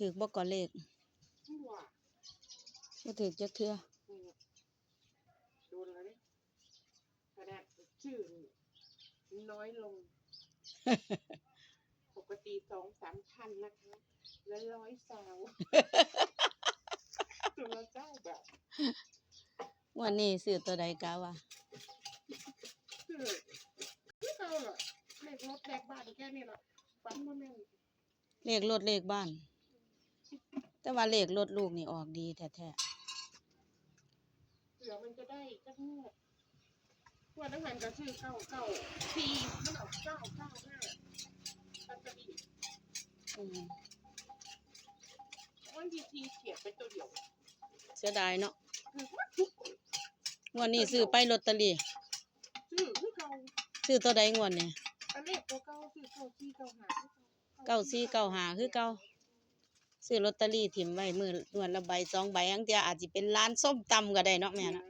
ຖືກບໍ່ກໍເລກ? ບໍ່ ບໍ່ຖືກຈັກເທື່ອ. ອືມ ໂດນແລ້ວເດ້ ຂະໜາດຊື້ນ້ອຍລົງ ປົກກະຕິສອງສາມພັນນະຄະ ເຫຼືອຮ້ອຍຊາວ ໂຕລະຊາວບາດ. ງວດນີ້ຊື້ໂຕໃດກະວ່າ? ຊື້ຄືເກົ່າລະ ເລກລົດເລກບ້ານແຄ່ນີ້ລະ ຝັນບໍ່ແມ່ນ. ເລກລົດເລກບ້ານ ແຕ່ວ່າເລກລົດລູກນີ້ອອກດີແທ້ໆ. ເຜື່ອມັນຈະໄດ້ຈັກງວດ ງວດນັ້ນຫັ້ນກໍຊື້ເກົ້າເກົ້າສີ່ ມັນອອກເກົ້າເກົ້າຫ້າ ລອດຕະລີ. ອືມ ວັນທີສີ່ຂຽນໄປໂຕດຽວ ເສຍດາຍເນາະ. ຖືກໝົດທຸກ ງວດນີ້ຊື້ໄປລອດຕະລີ ຊື້ຄືເກົ່າ. ຊື້ໂຕໃດງວດນີ້? ອັນເລກໂຕເກົ່າ ຊື້ເກົ້າສີ່ເກົ້າຫ້າ ເກົ້າສີ່ເກົ້າຫ້າຄືເກົ່າ. ຊື້ລອດຕະລີຖິ້ມໄວ້ມື້ງວດລະໃບສອງໃບ ລາງເທື່ອອາດຊິເປັນລ້ານສົ້ມຕຳກໍໄດ້ເນາະແມ່ເນາະ.